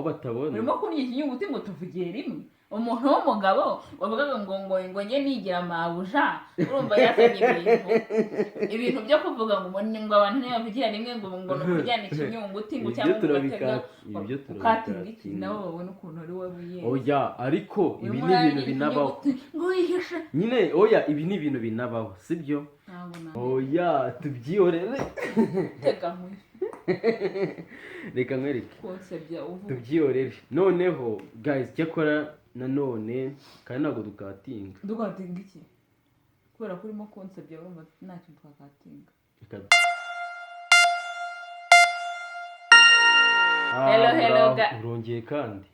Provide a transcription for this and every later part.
batabona. Urimo kurya ikinyuguti ngo tuvugiye rimwe. Umuntu w'umugabo wavugaga ngo njye nigira mabuja, urumva yazanye ibintu byo kuvuga ngo abantu ntibavugira rimwe, ngo ni ukuryana ikinyunguti, ngo Ibyo cyangwa ngo ugatega. Ibyo Ukatinga iki? turabikatinga. Nabo babona ukuntu ari wowe wiyenza. Oya, ariko ibi Urimo ni ibintu urarya binabaho. ikinyuguti ngo wihishe. Nyine oya, ibi ni ibintu binabaho, sibyo? Ntabwo na Oya, tubyihorere. Tega nkwe. Reka nkwereke. Konsebya uvuga. Tubyihorere. Noneho guys, cyakora nanone kandi ntabwo dukatinga. Dukatinga iki? Kubera ko urimo konsebya, urumva nta kintu twakatinga. Hello, hello, Urongeye kandi,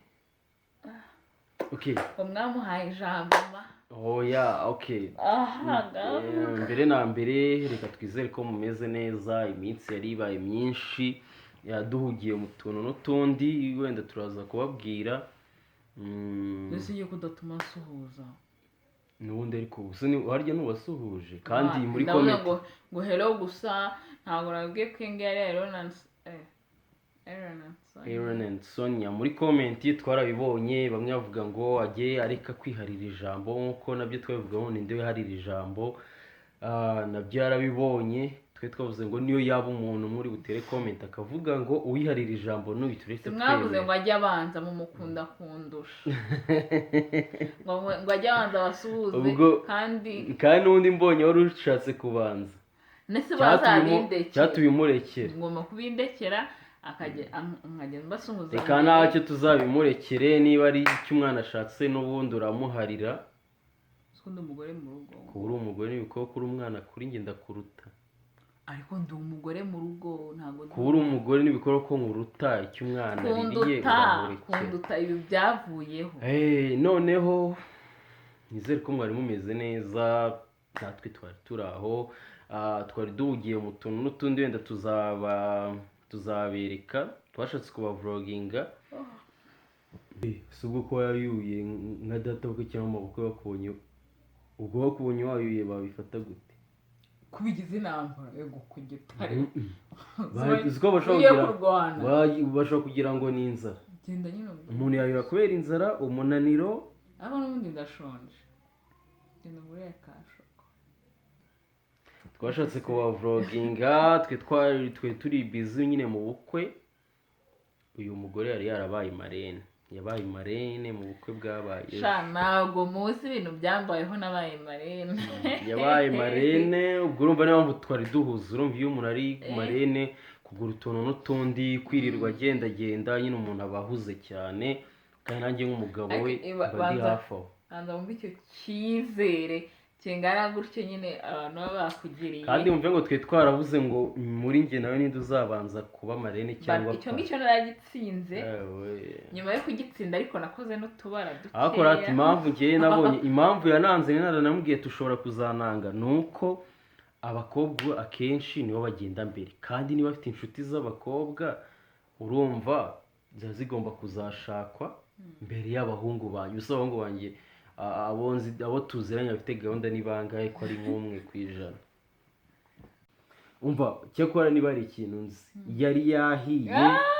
okay. Ngo mwamuhaye ijambo ma. Oya, okay. Aha ngaho. Mbere na mbere reka twizere ko mumeze neza. Iminsi yari ibaye myinshi, yaduhugiye mu tuntu n'utundi, wenda turaza kubabwira. Mbese ugiye kudatuma asuhuza? N'ubundi ariko gusa harya ntubasuhuje kandi Ah, muri ndavuga comment. ngo hello gusa, ntabwo nabwiye ko iyi ngiyi ari Aaron and Aaron and Sonia. Aaron and Sonia, muri comment twarabibonye, bamwe bavuga ngo ajye areka kwiharira ijambo, nk'uko nabyo twabivugaho, ninde wiharira ijambo? Ah, nabyo yarabibonye. Twe twavuze ngo niyo yaba umuntu muri butere comment akavuga ngo uwiharira ijambo n'uyu, turetse Mwavuze twemera. ngo ajye abanza, mumukunda kundusha, ngo ajye abanza abasuhuze. Kandi Kandi n'undi mbonye wari ushatse kubanza. Ndetse bazabindekera. Cyatubimurekera. Ngomba kubindekera, akajya nkajya mbasuhuza Reka mbere. ntacyo, tuzabimurekere. Niba ari icyo umwana ashatse, n'ubundi uramuharira. Siko ndi umugore mu rugo. Kuba uri umugore ntibikuba ko uri umwana kuri njye, ndakuruta. Ariko ndi umugore mu rugo, ntabwo ndi Kuba uri umugore ntibikora ko nkuruta. Icyo umwana aririye Kunduta. uramurekera. Kunduta, ibi byavuyeho. Noneho nizere ko mwari mumeze neza, natwe twari turi aho. Ah, twari duhugiye mu tuntu n'utundi, wenda tuzabereka, twashatse kubavloginga. Si ubwo ko wayuye nka data bukwe cyangwa amabukwe bakubonye, ubwo bakubonye wayuye babifata gute? Kubigize intambara yego ku gitare. Uzi ko bashobora Ugiye kugira kurwana. Bashobora kugira ngo ni inzara. Genda nyine ubwo. Umuntu yayura kubera inzara, umunaniro. Ariko n'ubundi ndashonje, genda muri kashoko. Twashatse kubavloginga, twe twari twe turi busy nyine mu bukwe. Uyu mugore yari yarabaye marraine, yabaye marraine mu bukwe bwabaye ejo. Sha, ntabwo muzi ibintu byambayeho, nabaye marraine. Yabaye marraine, ubwo urumva niyo mpamvu twari duhuze. Urumva iyo umuntu ari marraine, kugura utuntu n'utundi, kwirirwa agendagenda, nyine umuntu aba ahuze cyane, kandi nanjye nk'umugabo we Ariko mba ndi hafi aho. Banza wumve icyo cyizere kingana gutyo nyine abantu baba bakugiriye. Kandi wumve ngo twe twaravuze ngo muri njye nawe ninde uzabanza kuba marraine cyangwa Icyo ngicyo naragitsinze. Yewe. Nyuma yo kugitsinda ariko nakoze n'utubara Ariko rati dukeya. impamvu ngewe nabonye, impamvu yananze, naranamubwiye tushobora kuzananga, ni uko abakobwa akenshi nibo bagenda mbere, kandi niba afite inshuti z'abakobwa, urumva ziba zigomba kuzashakwa mbere y'abahungu banjye. Gusa abahungu banjye, abo nzi, abo tuziranye bafite gahunda ni bangahe, ko ari nk'1%? Umva, cyakora niba hari ikintu nzi, yari yahiye.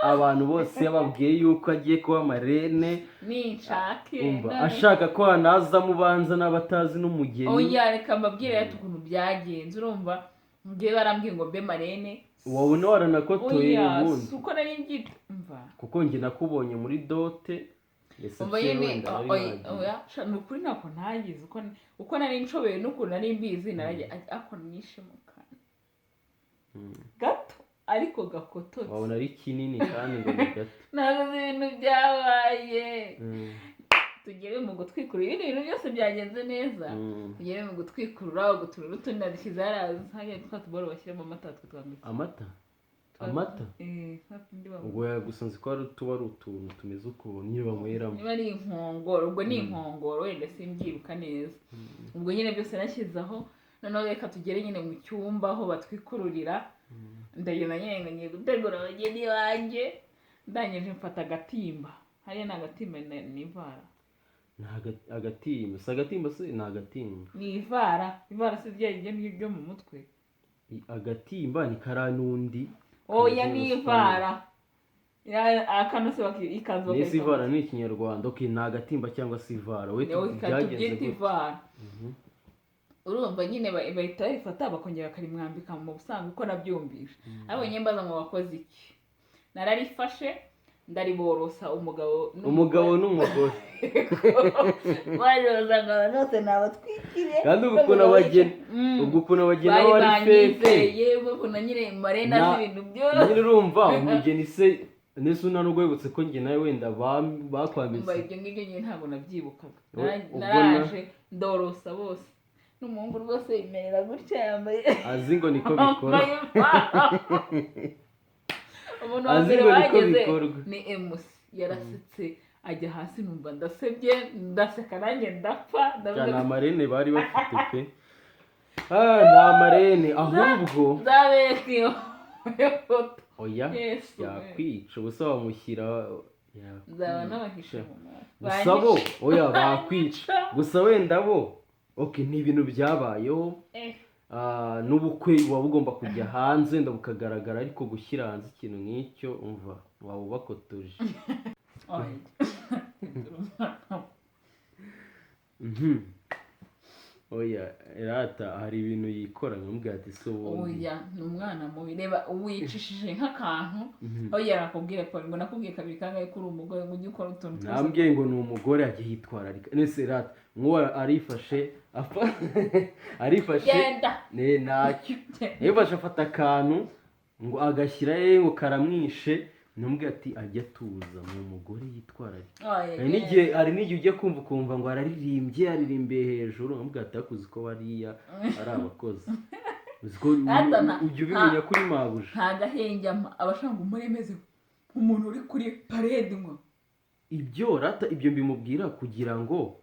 Abantu bose yababwiye yuko agiye kuba marraine. Ninshake. Umva, ashaka ko hanaza mubanza n'abatazi n'umugeni. Oya, reka mbabwire rero ukuntu byagenze. Urumva ngewe barambwiye ngo mbe marraine. Wabona waranakotoye. Oya. Ubundi Si uko nari mbyita, umva. Kuko njye nakubonye muri dot Umva reception, nyine. wenda nari Oya, nagiye. oya, sha, ni ukuri ntako ntagize. Uko nari nshoboye n'ukuntu nari mbizi naragiye, ariko nishe mu kantu gato ariko gakototse. Wabona ari kinini kandi ngo ni gato. Ntabwo nzi ibintu byabaye. Tugere mu gutwikurura, ibindi bintu byose byagenze neza. Tugere mu gutwikurura, uguturura utundi nadushyize hariya hariya twa tuboro bashyiramo amata twe twambitse. Amata, amata. Eh, twa tundi Ubwo gusa nzi ko ari tuba ari utuntu tumeze ukuntu nyine banyweramo. Niba ari inkongoro, ubwo ni inkongoro, wenda simbyibuka neza. Ubwo nyine byose nashyizeho. Noneho reka tugere nyine mu cyumba aho batwikururira. Ndagenda nyine ngo ngiye gutegura abageni banjye, ndangije mfata agatimba hariya, ni agatimba, ni ivara. Ni agatimba, si agatimba se? Ni agatimba. Ni ivara, ivara si rya ryo ryo mu mutwe? Agatimba ni kariya n'undi Oya. kameze Ni nka ivara. Akano se ikanzu Nese bakayita ivara ni Ikinyarwanda? Okay, ni agatimba cyangwa se ivara we? Niwe Byagenze tubyita gute? Ivara. Urumva nyine bahita barifata, bakongera bakarimwambika mu busanzwe, uko nabyumvishe. Ariko nyine mbaza ngo wakoze iki? Nararifashe ndariborosa, umugabo. Umugabo n'umugore. Bariroza ngo abantu bose nabatwikire. Kandi ubwo ukuntu abageni ubwo ukuntu abageni Bari baba ari fake. Banyizeye babona nyine marena z'ibintu byose. Nyine urumva umugeni se nese unanubwo wibutse ko njye nawe wenda bakwambitse? Umva, ibyo ngibyo nyine ntabwo nabyibukaga. Ubwo Naraje ndorosa bose, n'umuhungu rwose yimerera gutya, yambaye Azi ngo niko bikora. yambaye imvaho. Umuntu wa Azi mbere ngo niko wageze bikorwa. ni emusi, yarasetse ajya hasi, numva ndasebye, ndaseka nanjye ndapfa, ndavuga. Cyane amarene bari bafite pe. Ni amarene ahubwo. Nzabereka iyo foto. Oya. Yesu we. Yakwica ubusa wamushyira. Nzaba nabahishe mu maso. Gusa bo, oya, bakwica. Gusa wenda bo, okay, ni ibintu byabayeho. N'ubukwe buba bugomba kujya hanze wenda bukagaragara, ariko gushyira hanze ikintu nk'icyo, umva, waba ubakotoje. Oya. Oya rata, hari ibintu yikora nkamubwira ati se ubundi. Oya, ni umwana mubi. Reba wicishije nk'akantu aho yarakubwira Paul ngo nakubwiye kabiri kangahe ko uri umugore, ngo ujye ukora utuntu twose. Nambwiye ngo ni umugore, ajye yitwararika. Nese rata nk'uwo arifashe arifashe. Genda. Ne ntacyo yifashe, afata akantu ngo agashyira ye ngo karamwishe. Nambwiye ati ajya atuza, ni umugore, yitwararika. Oya, Hari genda. n'igihe ujya kumva ukumva ngo araririmbye, aririmbiye hejuru. Nkamubwira ati ariko uzi ko bariya ari abakozi, uzi ko Rata ujya ubimenya kuri mabuja. Nta gahenge aba ashaka ngo umure meze nk'umuntu uri kuri parade ngo Ibyo rata, ibyo mbimubwira kugira ngo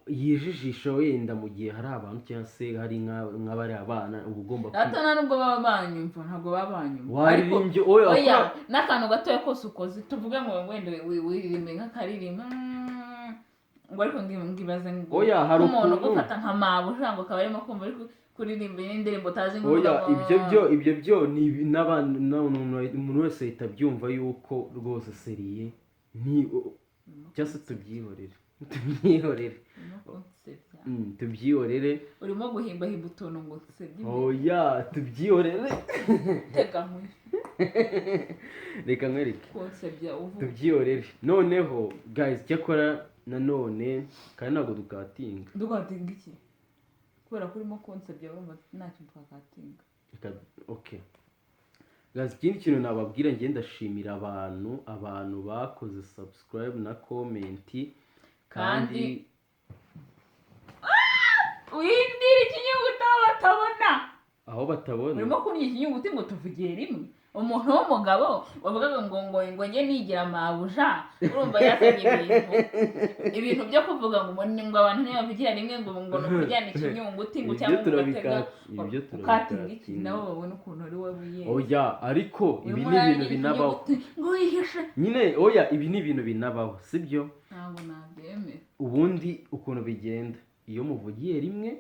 yijijishe wenda mu gihe hari abantu cyangwa se hari nk'abari abana, uba ugomba Rata nta nubwo baba banyumva, ntabwo baba banyumva. Waririmbye, oya. Oya, n'akantu gatoya kose ukoze, tuvuge ngo wenda wiririmbe nk'akaririmba, ngo ariko ngibaze ngo Oya, hari nk'umuntu ukuntu- ugufata nka mabuja ngo akaba arimo kumva ari kuririmba n'indirimbo utazi ngo Oya, uvuga ngo- ibyo byo ni n'abana, umuntu wese ahita abyumva yuko rwose sérieux ni cyangwa se tubyihorere. Urimo kunsebya. Tubyihorere. Urimo guhimbahimba utuntu ngo nsebye imbere. Oya, tubyihorere. Tega nkwe. Reka nkwereke. Kunsebya uvuga. Tubyihorere. Noneho guys, cyakora nanone kandi ntabwo dukatinga. Dukatinga iki? Kubera ko urimo kunsebya, urumva nta kintu twakatinga. Reka, okay guys, ikindi kintu nababwira, njye ndashimira abantu bakoze subscribe na comment kandi. Windira ikinyuguti aho batabona. Aho batabona? Urimo kurya ikinyuguti ngo tuvugiye rimwe. Umuntu w'umugabo wavugaga ngo njye nigira mabuja, urumva yazanye ibintu byo kuvuga ngo abantu ntibavugira rimwe, ngo ni ukuryana ikinyuguti ngo Ibyo cyangwa ngo ugatega. Ibyo Ukatinga iki? turabikatinga. Nabo babone ukuntu ari wowe wiyenza. Oya, ariko ibi Urimo ni ibintu urarya binabaho. ikinyuguti ngo wihishe. Nyine oya, ibi ni ibintu binabaho, sibyo? Ntabwo nabyemera. Ubundi ukuntu bigenda, iyo muvugiye rimwe,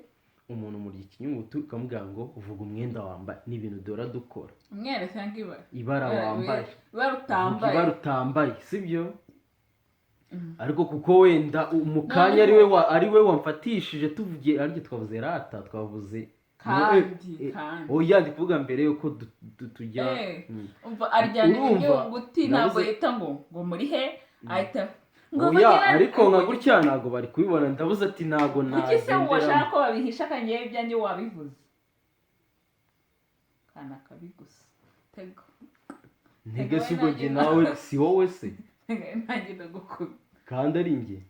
umuntu murya ikinyuguti, ukamubwira ngo uvuga umwenda wambaye, ni ibintu duhora dukora. Umwere cyangwa ibara? Ibara wambaye. Ibara Uvuga utambaye. Ibara utambaye, sibyo? Ariko kuko wenda mu kanya ari we wamfatishije, tuvugiye, ariko twavuze rata, twavuze Kandi, Eh, kandi. Oya, ndi kuvuga mbere yuko tujya Umva, aryana Urumva, ikinyuguti ntabwo yita ngo muri he, ahita ngo Oya, ariko nka gutya ntabwo bari kubibona. Ndabuze ati ntabwo Kuki se nagenderamo. washaka ko babihisha kandi ngewe ibyanjye wabivuze? Kana kabi gusa, tego. Ntege se ubwo njye nawe si wowe se? Tega nanjye ndagukubita. Kandi ari njye.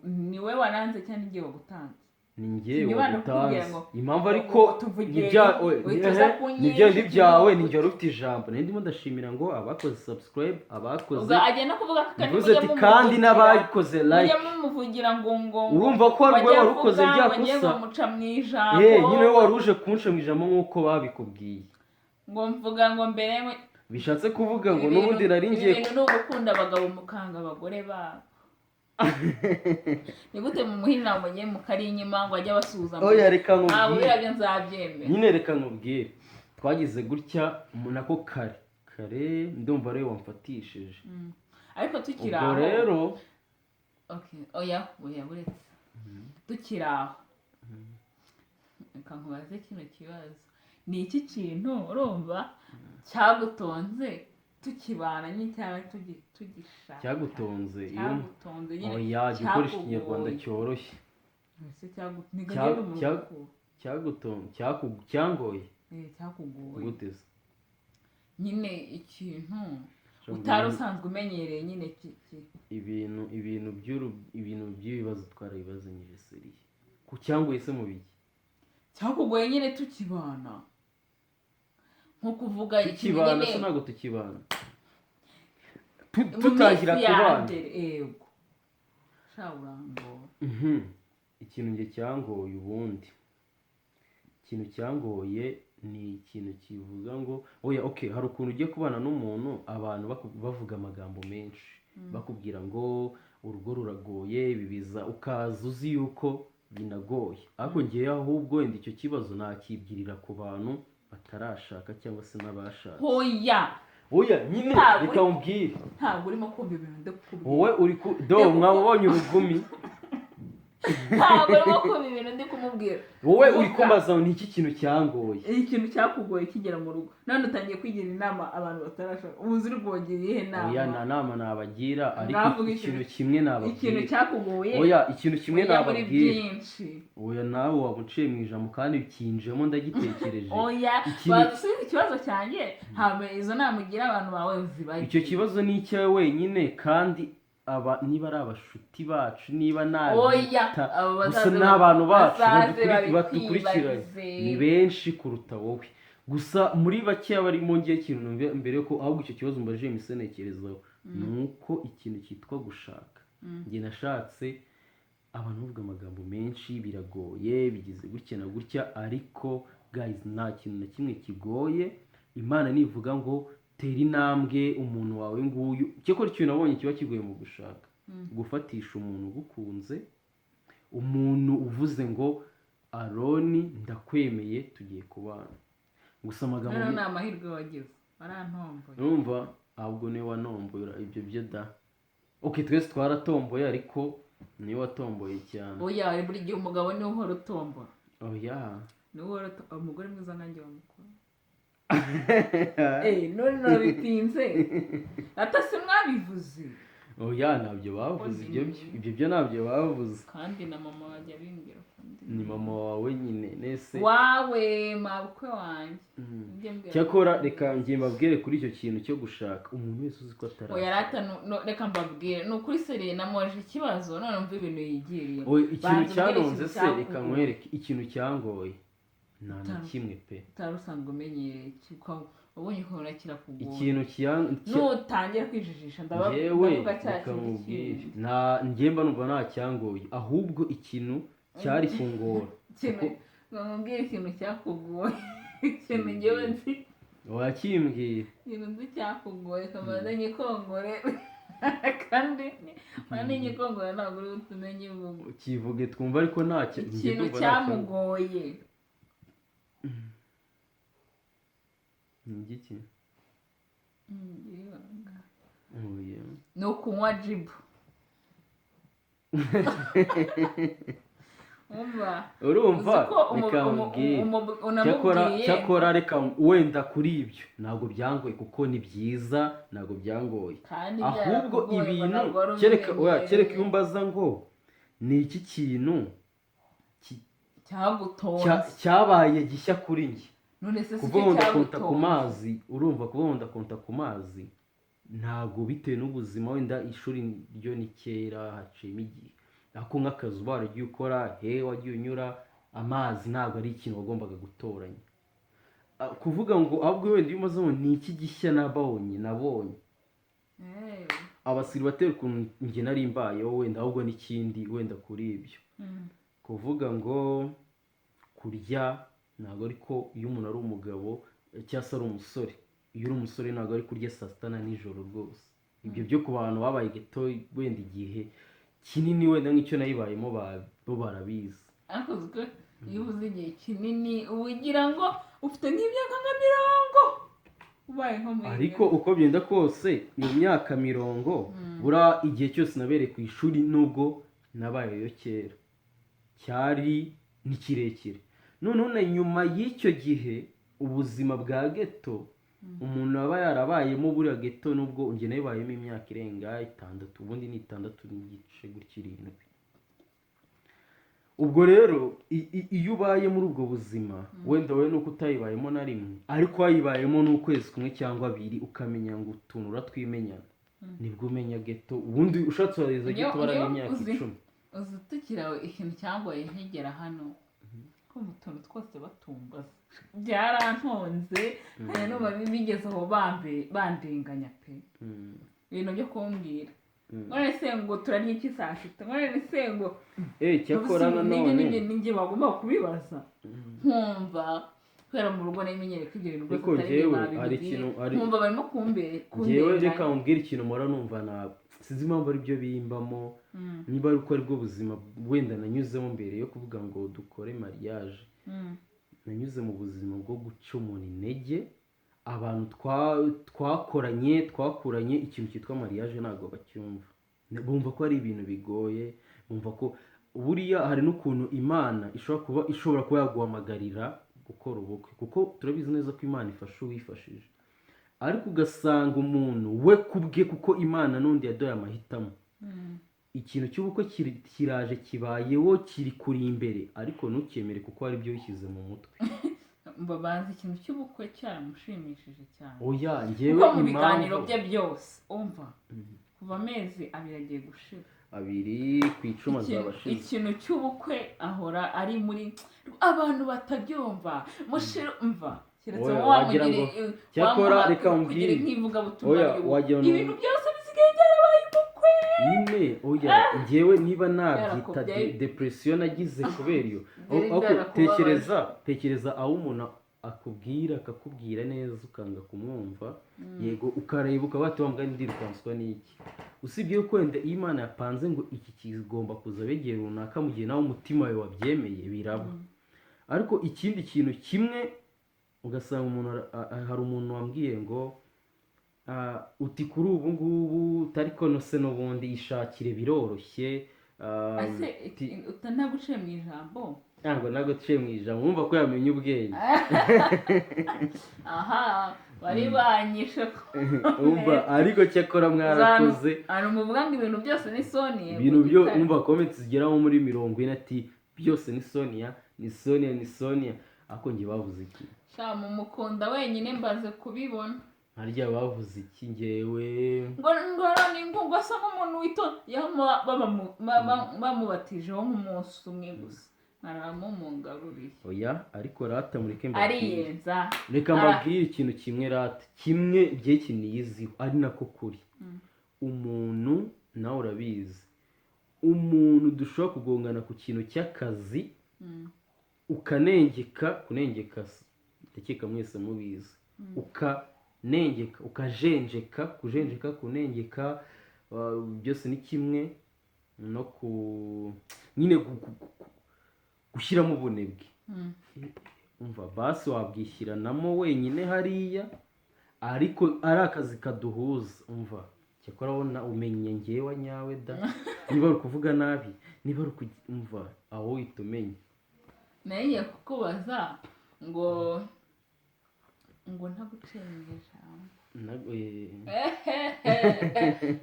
Ni we waranze cyangwa igihe wagutanze? Ni njye Sinibanda kukubwira wagutanze. ngo Impamvu ariko ngo tuvuge ni bya oya, uhita uza ni bya kunyisha bindi byawe, ikinyuguti. ni njye wari ufite ijambo. Nari ndimo ndashimira ngo abakoze subscribe, abakoze Ubwo agenda kuvuga ko kandi mvuze ati kandi n'abakoze like. Mujya mumuvugira ngo Urumva ko ari wowe bajya wari ukoze avuga rya ngo ngiye kosa. ngo muca mu ijambo. Eh, nyine we wari uje kunca mu ijambo nk'uko babikubwiye. Ngo mvuga ngo mbere Bishatse kuvuga ngo ibi n'ubundi nari ibi ngiye bintu ni ugukunda abagabo mukanga abagore babo. Ni gute mumuha inama ngiye mukari inyuma ngo ajye abasuhuza? Oya, reka Ntabwo nkubwire. biriya byo nzabyemera. Nyine reka nkubwire, twagize gutya nako kare Kare ndumva ariwe wamfatishije. Ariko tukiri Ubwo aho, rero, okay, oya, oya, buretse tukiri aho, reka nkubaze kino kibazo: ni iki kintu urumva cyagutonze tukibana nyine cyangwa tugishaka? Cyagutonze iyo Cyagutonze nyine. Oya, jya ukoresha ikinyarwanda Cyakugoye. cyoroshye. Ese ntigagenda umuntu mukuru. Cyagutonze, cyangoye? Eh, cyakugoye. Gute se? Nyine ikintu utari usanzwe umenyereye nyine Ibintu by'ibibazo twarabibazanyije sérieux ku cyangoye se mu biki? Cyakugoye nyine tukibana, nko kuvuga ikintu Tukibana nyine se? Ntabwo tukibana. Mu Tutangira minsi ya kubana. mbere, yego sha, urangora. Ikintu njye cyangoye, ubundi ikintu cyangoye ni ikintu kivuga ngo, oya, okay, hari ukuntu ugiye kubana n'umuntu, abantu bavuga amagambo menshi, bakubwira ngo urugo ruragoye, ibi biza, ukaza uzi yuko binagoye. Ariko ngewe ahubwo wenda icyo kibazo nakibwirira ku bantu batarashaka cyangwa se n'abashatse. Hoya. Oya nyine. Ntabwo Reka mubwire. Ntabwo urimo kumva ibintu ndikukubwira. Wowe uri ku do mwabonye urugumi. Ntabwo urimo kumva ibintu ndi kumubwira. Wowe uri Vuga. kumbaza ngo ni iki kintu cyangoye. Ikintu cyakugoye kigera mu rugo, none utangiye kwigira inama abantu batarashaka. Ubu uzi uri kubagira iyihe nama? Oya, nta nama nabagira, ariko Navuga ikintu ikintu- kimwe Ikintu nababwira. cyakugoye. Oya, ikintu kimwe Ujya muri nababwira. byinshi. Oya, nawe waba uciye mu ijambo kandi ukinjemo ndagitekereje. Oya. Ikintu- Badusubiza ikibazo cyanjye, ntabwo izo nama ugira abantu bawe zibagira. Icyo kibazo ni icyawe wenyine, kandi aba niba ari abashuti bacu, niba Oya, nabita abo gusa bazaze ni abantu bacu bazaze badukurikiranye babikwibarize. Ni benshi kuruta wowe. Gusa muri bakeya barimo, ngiye ikintu numva mbere yuko ahubwo icyo kibazo mbajije imisenekerezaho, ni uko ikintu cyitwa gushaka, njye nashatse abantu bavuga amagambo menshi, biragoye, bigize gutya na gutya. Ariko guys, nta kintu na kimwe kigoye. Imana nivuga ngo tera intambwe, umuntu wawe nguyu. Cyakora ikintu nabonye kiba kigoye mu gushaka, gufatisha umuntu ugukunze, umuntu uvuze ngo "Aroni, ndakwemeye, tugiye kubana." Gusa amagambo Noneho ni amahirwe wagize, warantomboye. Urumva, ahubwo niwe wanomboye ibyo byo da. Ok, twese twaratomboye, ariko niwe watomboye cyane. Oya, buri gihe umugabo niwe uhora utombora. Oya. Niwe uhora umugore mwiza nkanjye wamukora. Eh, none nabitinze ata se mwabivuze? Oya, ntabyo bavuze ibyo byo, ibyo byo ntabyo bavuze. Kandi na mama wajya bimbwira ko ndi Ni mama wawe nyine nese? Wawe mabukwe wanjye. Njye mbwira. Cyakora reka njye mbabwire kuri icyo kintu cyo gushaka, umuntu wese uzi ko Oya atarashaka. rata, reka mbabwire, ni ukuri sérieux, namubaje ikibazo none mva ibintu yigiriye. Oya, ikintu Banza umbwire cyanonze ikintu se, reka cyakugoye. nkwereke ikintu cyangoye, nta na kimwe pe. Utari usanzwe umenyereye, ubonye ukuntu kirakugora. Ikintu Nutangira kwijijisha Njyewe ndavuga cya reka kintu nkubwire, kindi. nta njye mba numva nta cyangoye, ahubwo ikintu cyari kungora Ikintu ngo nkubwire, ikintu cyakugoye, ikintu njyewe nzi. Wakimbwiye. Ikintu nzi cyakugoye, kamaze nyikongore, kandi kandi nyikongore ntabwo uri butumenye ubu. Kivuge twumva, ariko nta njye Ikintu ndumva nta cyamugoye. Ni igiki? Ibanga. Oya. Ni ukunywa jibu, umva. Urumva, Uzi ko reka nkubwire. Cyakora unamubwiye. Cyakora reka wenda kuri ibyo ntabwo byangoye, kuko ni byiza, ntabwo byangoye. Kandi Ahubwo byarakugoye ngo ibintu ntabwo wari kereka, oya, ubimenyereye. kereka iyo umbaza ngo ni iki kintu Cyagutonze. Cyabaye gishya kuri njye. None se si Kuvuga cyo ngo ndakonta ku cyagutonze? mazi, urumva, kuvuga ngo ndakonta ku mazi, ntabwo bitewe n'ubuzima, wenda ishuri ryo ni kera, haciyemo igihe, ariko nk'akazi uba waragiye ukora, he wagiye unyura amazi, ntabwo ari ikintu wagombaga gutoranya. Ah, kuvuga ngo ahubwo wenda iyo umaze ngo ni iki gishya nabonye Eh, abasiribateri ukuntu njye nari mbayeho, wenda ahubwo n'ikindi wenda kuri ibyo, kuvuga ngo kurya, ntabwo ariko iyo umuntu ari umugabo cyangwa se ari umusore, iyo uri umusore ntabwo ari kurya saa sita na nijoro rwose. Ibyo byo ku bantu babaye ghetto wenda igihe kinini, wenda nk'icyo nayibayemo, bo barabizi. Ariko uzi ko iyo uvuze igihe kinini uba ugira ngo ufite nk'imyaka nka 40. Ubaye nko muri Ariko uko byenda kose, iyo myaka 40, buriya igihe cyose nabereye ku ishuri, nubwo nabayeyo kera, cyari ni kirekire. Noneho na nyuma y'icyo gihe, ubuzima bwa ghetto umuntu aba yarabayemo, buriya ghetto, nubwo njye nayibayemo imyaka irenga 6, ubundi ni 6 n'igice gutya, 7. Ubwo rero iyo ubaye muri ubwo buzima, wenda wowe nuko utayibayemo na rimwe, ariko wayibayemo n'ukwezi kumwe cyangwa abiri, ukamenya ngo utuntu uratwimenyana, nibwo umenya ghetto. Ubundi ushatse wareza ghetto barana imyaka 10. Uzi tukira ikintu cyangoye nkigera hano, kumva utuntu twose batumbaza byarantonze. Nkajya numva bigeze aho bandenganya pe. Ibintu byo kumbwira none se ngo turarya iki saa sita, none se ngo Cyakora ninjye nanone ninjye bagomba kubibaza, nkumva kubera mu rugo namenyereye ko ibyo bintu rwose Ariko atari byo njyewe hari babibwiye. ikintu Nkumva barimo kumbere Njyewe reka kundenganya. nkubwire ikintu mpora numva nabi, sinzi impamvu aribyo bimbamo, niba ari uko aribwo buzima wenda nanyuzemo mbere yo kuvuga ngo dukore mariage. Nanyuze mu buzima bwo guca umuntu intege. Abantu twakoranye, twakuranye, ikintu cyitwa mariage ntabwo bacyumva. Bumva ko ari ibintu bigoye, bumva ko buriya hari n'ukuntu Imana ishobora kuba yaguhamagarira gukora ubukwe, kuko turabizi neza ko Imana ifasha uwifashije, ariko ugasanga umuntu we ku bwe, kuko Imana n'undi yaduhaye amahitamo, ikintu cy'ubukwe kiraje, kibayeho, kiri kuri imbere, ariko ntukemere kuko hari ibyo wishyize mu mutwe. Mba bazi ikintu cy'ubukwe cyaramushimishije cyane. Oya, njyewe Kuko mu biganiro impamvu bye byose, umva, kuva amezi 2 agiye gushira, 2 ku 10 azaba ashize. Ikintu cy'ubukwe ahora ari muri abantu batabyumva mushira, umva, keretse Oya, wowe wagira wamugira cyakora wamuha reka kugira nkubwire. nk'ivugabutumwa Oya, ry'ubukwe. wagira ngo Ibintu byose bisigaye byarabaye ubukwe. Nyine oya, njyewe niba nabyita depression nagize kubera iyo Byari ariko byarakubabaje. Tekereza aho umuntu akubwira, akakubwira neza, ukanga kumwumva, yego, ukareba ukaba wati wa mugani ndirukanswa n'iki? Usibye yuko wenda iyo Imana yapanze ngo iki kigomba kuza begera runaka, mu gihe nawe umutima wawe wabyemeye, biraba. Ariko ikindi kintu kimwe, ugasanga umuntu hari umuntu wambwiye ngo uti kuri ubu ngubu ariko no se n'ubundi ishakire biroroshye. Ese ntaguciye mu ijambo? Ntabwo naguciye mu ijambo, wumva ko yamenye ubwenge. Aha bari banyishe ko Wumva, ariko cyakora mwarakoze. Hari umuvuga ngo ibintu byose ni Sonia. Ibintu byo wumva comments zigera nko muri 40 ati byose ni Sonia, ni Sonia, ni Sonia. Ariko njye bavuze iki? Sha, mumukunda wenyine, mbaze kubibona. Harya bavuze iki njyewe? Ngo ni ngo asa nk'umuntu witonda, bamubatijeho nk'umunsi umwe gusa mwaramumungaruriye. Oya, ariko rata mureke mbabwire. Ariyenza. Reka mbabwire ikintu kimwe rata, kimwe by'iki niyiziho ari nako kuri. Umuntu nawe urabizi, umuntu dushobora kugongana ku kintu cy'akazi, ukanengeka. Kunengeka ndakeka mwese mubizi, ukanengeka, ukajenjeka, kujenjeka, kunengeka, byose ni kimwe no ku nyine gushyiramo ubunebwe. Umva, basi wabwishyiranamo wenyine hariya, ariko ari akazi kaduhuza, umva, cyakora wabona umenye ngewe nyawe da, niba ari ukuvuga nabi, niba ari umva, aho uhita umenya. Nayo ngiye kukubaza ngo ntaguciye mu ijambo.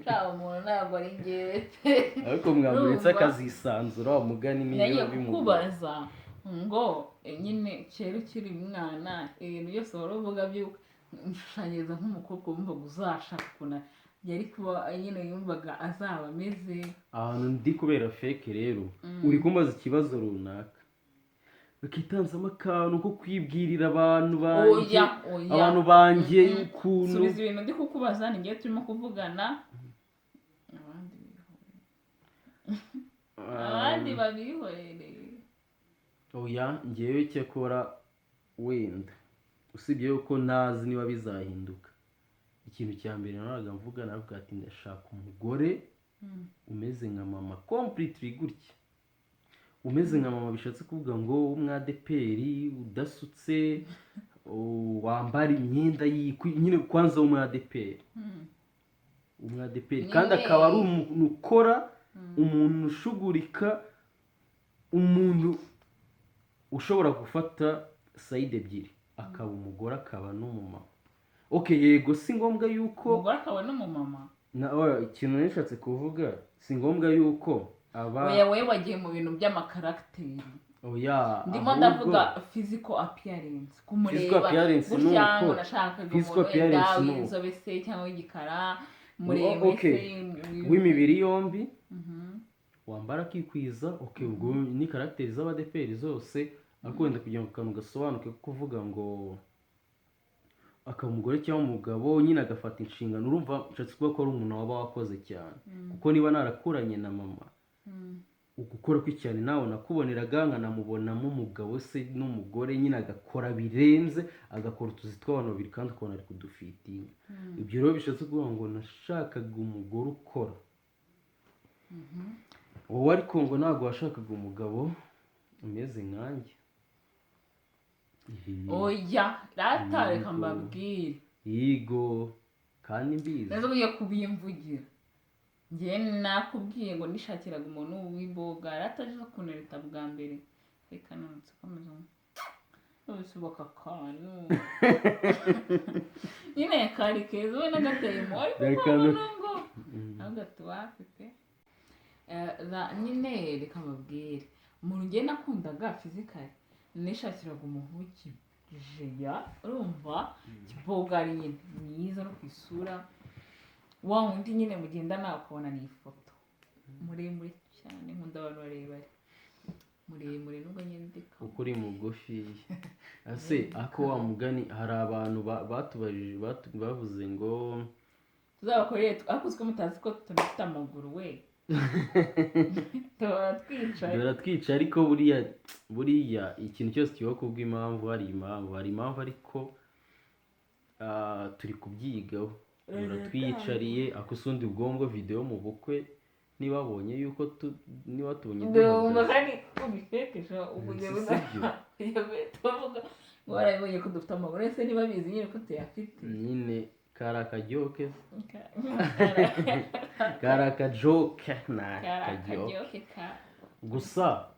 Sha, umuntu ntabwo ari ngewe pe. Ariko mwamuretse Urumva? akazisanzura, wa mugani niyo Nagiye bimugora. kukubaza ngo nyine kera ukiri umwana, ibintu byose wari uvuga by'uko nshushanyiriza nk'umukobwa wumvaga uzashaka, ukuntu yari kuba nyine yumvaga azaba ameze. Ahantu ndi kubera fake rero, uri kumbaza ikibazo runaka, bakitanzamo akantu ko kwibwirira abantu banjye, Oya, oya. abantu banjye ukuntu Subiza ibintu ndi kukubaza, ni ngewe turimo kuvugana, abandi bihorere, abandi babihorere. Oya, ngewe cyakora wenda usibye yuko ntazi niba bizahinduka, ikintu cya mbere nahoraga mvuga, navuga ati ndashaka umugore umeze nka mama completely gutya. Umeze nka mama bishatse kuvuga ngo w'umwadeperi, udasutse. wambara imyenda nyine kwanza wo muri ADEPR, umu ADEPR, kandi Nyine. akaba ari umuntu ukora, umuntu ushugurika, umuntu ushobora gufata side ebyiri, akaba umugore akaba n'umumama. Okay, yego, si ngombwa yuko Umugore akaba n'umumama. Na oya, ikintu nishatse kuvuga, si ngombwa yuko aba Oya, wowe wagiye mu bintu by'amakaragiteri. Oya. Ndimo Ahubwo ndavuga physical appearance, kumureba Physical appearance ni gutya, uko. ngo nashakaga Physical umuntu wenda appearance ni uko. w'inzobe se cyangwa w'igikara, muremure se, W'imibiri yombi, wambara akikwiza. Okay, ubwo ni caractère z'abadeperi zose, ariko wenda kugira ngo akantu gasobanuke ko kuvuga ngo akaba umugore cyangwa umugabo nyine agafata inshingano, urumva nshatse kuvuga ko ari umuntu waba wakoze cyane, kuko niba narakuranye na mama, ugukora kwe cyane nawe nakuboneraga, nkanamubonamo umugabo se n'umugore nyine, agakora birenze, agakora utuzi tw'abantu babiri kandi ukabona ari kudufitinga. Ibyo rero bishatse kuvuga ngo nashakaga umugore ukora. Wowe ariko ngo ntabwo washakaga umugabo umeze nkanjye. Oya rata, reka Yego. mbabwire. Yigo, kandi mbizi. Neza ugiye kubimvugira, njye nakubwiye ngo nishakiraga umuntu w'imboga rata aje kuntereta bwa mbere. Reka nonse komeza ubisuboka akantu nyine kari keza, we n'agateye mu ariko Reka ukabona ngo ahubwo tuwapi pe. Nyine reka mbabwire, umuntu njye nakundaga physically, nishakiraga umuntu w'ikijeya, urumva, kibogari nyine, mwiza no ku isura, wa wundi nyine mugendana ukabona ni ifoto, muremure cyane. Nkunda abantu barebare, muremure, nubwo nyine ndika. Uko uri mugufi ese ako wa mugani, hari abantu batubajije, bavuze ngo Tuzabakorere, ariko uziko mutazi ko tunafite amaguru we, tuhora twicaye. Baratwica, ariko buriya buriya ikintu cyose kiba kubw'impamvu, hari impamvu, hari impamvu, ariko turi kubyigaho, muratwiyicariye. Ako si undi ubwongo video mu bukwe, niba babonye yuko niba tubonye Ndumva duhagaze. Kandi ubifekesha ubu Si sibyo? Ugiye guhita uvuga ngo barabibonye ko dufite amaguru, ese niba bizi nyine ko tuyafite? Nyine kari akajoke, kari akajoke, ni Kari akajoke. Akajoke ka Gusa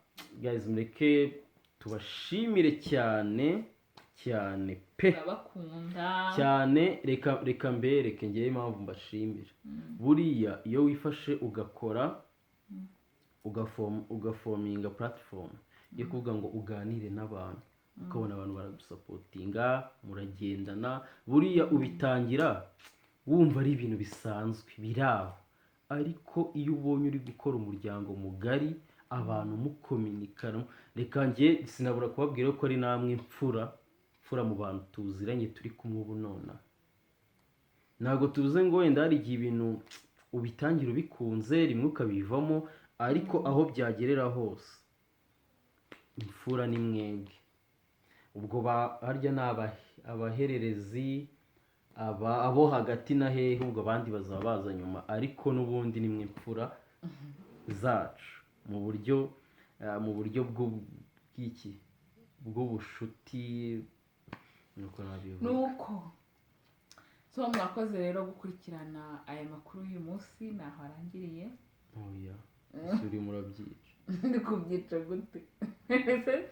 guys, mureke tubashimire cyane cyane pe. Turabakunda. Cyane. Reka reka mbereke ngewe impamvu mbashimira. Buriya iyo wifashe ugakora, ugafominga platform yo kuvuga ngo uganire n'abantu, ukabona abantu baragusapotinga, muragendana, buriya ubitangira wumva ari ibintu bisanzwe biri aho, ariko iyo ubonye uri gukora umuryango mugari, abantu mukominikana, reka njye sinabura kubabwira ko ari namwe mfura mfura mu bantu tuziranye turi kumwe ubu nonaha. Ntabwo tuvuze ngo wenda hari igihe ibintu ubitangira ubikunze rimwe ukabivamo, ariko aho byagerera hose imfura ni mwebwe. Ubwo harya ni abahererezi, aba abo hagati na hehe, ubwo abandi bazaba baza nyuma, ariko n'ubundi ni mwe mfura zacu mu buryo bw'iki bw'ubushuti, nuko nabivuga. Nuko so mwakoze rero gukurikirana aya makuru y'uyu munsi, ntaho arangiriye. Oya, ese urimo urabyica? Ndi kubyica gute?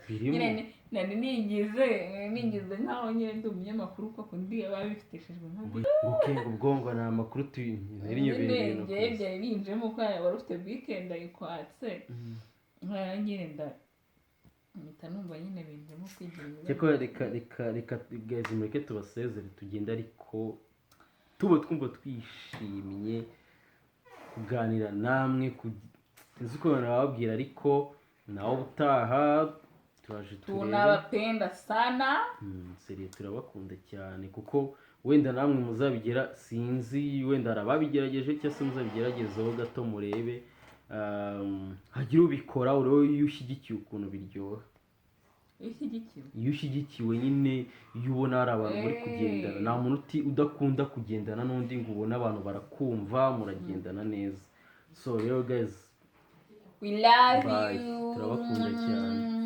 Birimo. Nyine nari nigize nkaho nyine ndi umunyamakuru koko, ndi ababifitishijwe nka Ngo ubwo ngo ni amakuru nari nyobeye nyine ibintu njyewe gusa. Byari binjemo ko wari ufite weekend ayikwatse, nkaya nyine mpita numva nyine binjemo kwigira ibibazo. Cyakora reka reka reka guys, mureke tubasezere tugende, ariko tuba twumva twishimye kuganira namwe, sinzi uko nababwira, ariko nawe ubutaha turaje turebe. Tunabapenda sana. Sérieux, turabakunda cyane, kuko wenda namwe muzabigera, sinzi, wenda hari ababigerageje cyangwa se muzabigeragezeho gato murebe, hagire ubikora urebe iyo ushyigikiye ukuntu biryoha. Iyo ushyigikiwe. Iyo ushyigikiwe nyine, iyo ubona hari abantu muri kugendana, nta muntu udakunda kugendana n'undi, ngo ubone abantu barakumva, muragendana neza. So rero guys, We love Bye. you. Turabakunda cyane.